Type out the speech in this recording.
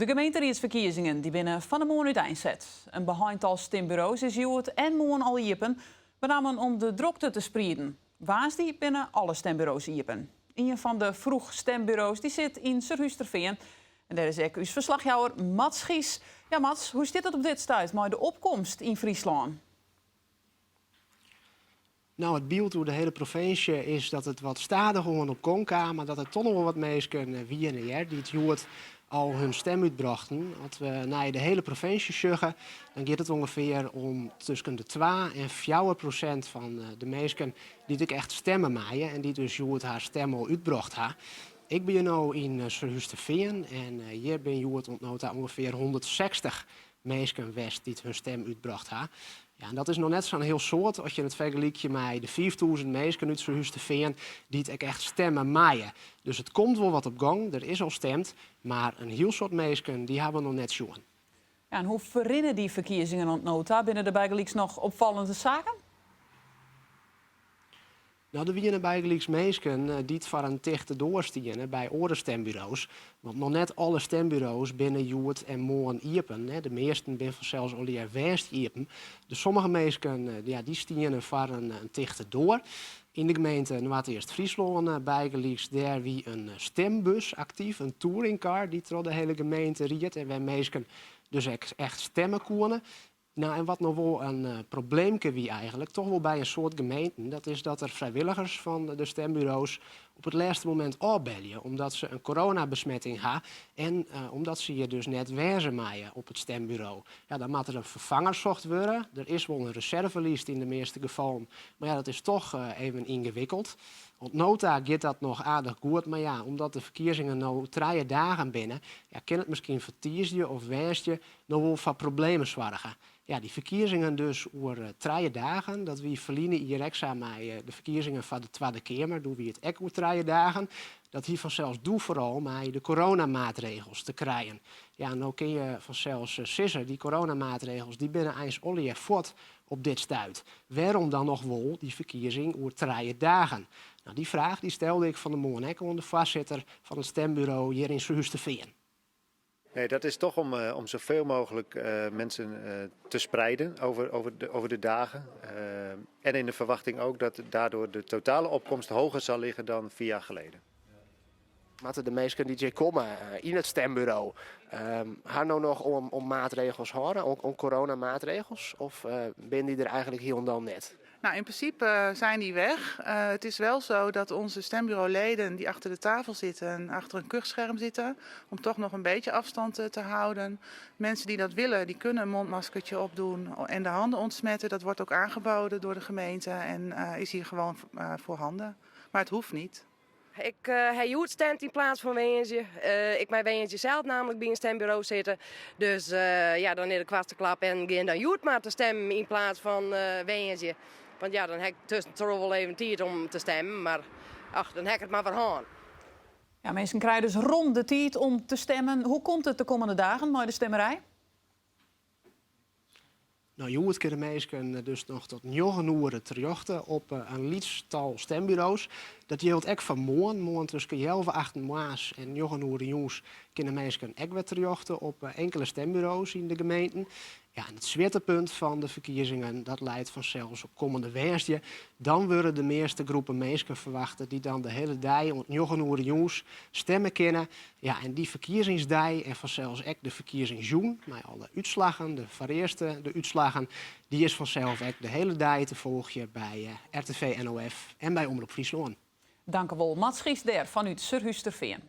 De gemeenteriedsferkiezingen dy binne fan 'e moarn úteinset. In beheind tal stimburo's is hjoed en moarn al iepen, benammen om de drokte te sprieden. Woansdei binne alle stimburo's iepen. Ien fan de vroeg stimburo's dy sit yn Surhústerfean. En dêr is ek ús ferslachjouwer Mats Schies. Ja Mats, hoe stiet it op dit stuit mei de opkomst yn Fryslân? No, it byld oer de hiele provinsje is dat it wat stadichoan op gong kaam, mar dat der toch noch wol wat minsken wiene hear, dy't hjoed al hun stim útbrochten. As we nei de hiele provinsje sjogge, dan giet it ûngefear om tusken de 2 en 4% fan de minsken dy't ek echt stimme meie en dy't dus hjoed har stim al útbrocht ha. Ik bin no yn Surhústerfean en hjir binne hjoed oant no ta ûngefear 160 minsken west dy't hun stim útbrocht ha. Ja, en dat is noch net sa'n hiel soad as je it fergelykje mei de 5000 minsken út Surhústerfean dy't ek echt stimme meie. Dus it komt wol wat op gong, der is al stimd, mar in hiel soad minsken dy hawwe noch net sjoen. Ja, en hoe ferrinne dy ferkiezingen oant no ta? Binne der bygelyks noch opfallende saken? No, der wiene bygelyks minsken dy't foar in tichte doar stiene by oare stimburo's. Want noch net alle stimburo's binne hjoed en moarn iepen. De measten binne fansels allegear woansdei iepen. Dus sommige minsken ja, dy stiene foar in tichte doar. Yn de gemeente Noardeast-Fryslân bygelyks, dêr wie in stimbus aktyf, in touringcar dy't troch de hiele gemeente ried en wêr minsken dus ek echt stimme koene. No, en wat noch wol in probleemke wie eigenlik, toch wol by in soad gemeenten, dat is dat der frijwilligers fan de stimburo's op it lêste momint ôfbelje, omdat se in coronabesmetting ha en omdat se hjir dus net wêze meie op it stimburo. Ja, dan moat der in ferfanger socht wurde. Der is wol in reservelist yn de measte gefallen, mar ja, dat is toch even yngewikkeld. Oant no ta giet dat noch aardich goed, mar ja, omdat de ferkiezingen no 3 dagen binne, ja, kin it miskien foar tiisdei of woansdei noch wol foar problemen soarge. Ja, dy ferkiezingen dus oer 3 dagen. Dat wie ferline jier ek sa mei de ferkiezingen foar de Twadde Keamer. Doe wie it ek oer 3 dagen. Dat hie fansels doe foaral mei de coronamaatregels te krijen. Ja, no kinne je fansels sizze, dy coronamaatregels dy binne eins allegear fuort op dit stuit. Wêrom dan noch wol dy ferkiezing oer 3 dagen? No, dy fraach dy stelde ik fan 'e moarn ek oan de foarsitter fan it stimburo hjir yn Surhústerfean. Nee, dat is toch om zoveel mogelijk mensen te spreiden over de dagen. En in de verwachting ook dat daardoor de totale opkomst hoger zal liggen dan 4 jaar geleden. Moatte de minsken dy't hjir komme yn it stimburo har no noch oan maatregels hâlde, oan coronamaatregels? Of binne dy der eigenlik hielendal net? Nou, in principe zijn die weg. Het is wel zo dat onze stembureauleden die achter de tafel zitten, achter een kuchscherm zitten, om toch nog een beetje afstand te houden. Mensen die dat willen, die kunnen een mondmaskertje opdoen en de handen ontsmetten. Dat wordt ook aangeboden door de gemeente en is hier gewoon voorhanden. Maar het hoeft niet. Ik ha hjoed stimd yn pleats fan woansdei. Ik mei woansdei sels namelijk by in stimburo sitte. Dus ja, dan is de koartste klap en gean dan hjoed mar te stimmen yn pleats fan woansdei. Want ja, dan ha ik tuskentroch wol even tiid om te stimmen, mar ach, dan ha ik it mar wer hân. Ja, minsken krije dus rom de tiid om te stimmen. Hoe komt it de kommende dagen mei de stimmerij? No, hjoed kinne minsken dus noch tot njoggen oere terjochte op in lyts tal stimburo's. Dat jildt ek foar moarn. Moarn tusken healwei achten moarns en njoggen oere jûns kinne minsken ek wer terjochte op inkele stimburo's yn de gemeenten. Ja, en it swiertepunt fan de ferkiezingen dat leit fansels op kommende woansdei. Dan wurde de measte groepen minsken ferwachte dy't dan de hiele dei oant njoggen oere jûns stimme kinne. Ja, en dy ferkiezingsdei en fansels ek de ferkiezingsjûn mei alle útslaggen, de foarearste de útslaggen, dy is fansels ek de hiele dei te folgjen by RTV NOF en by Omrop Fryslân. Dankewol, Mats Schies dêr fanút Surhústerfean.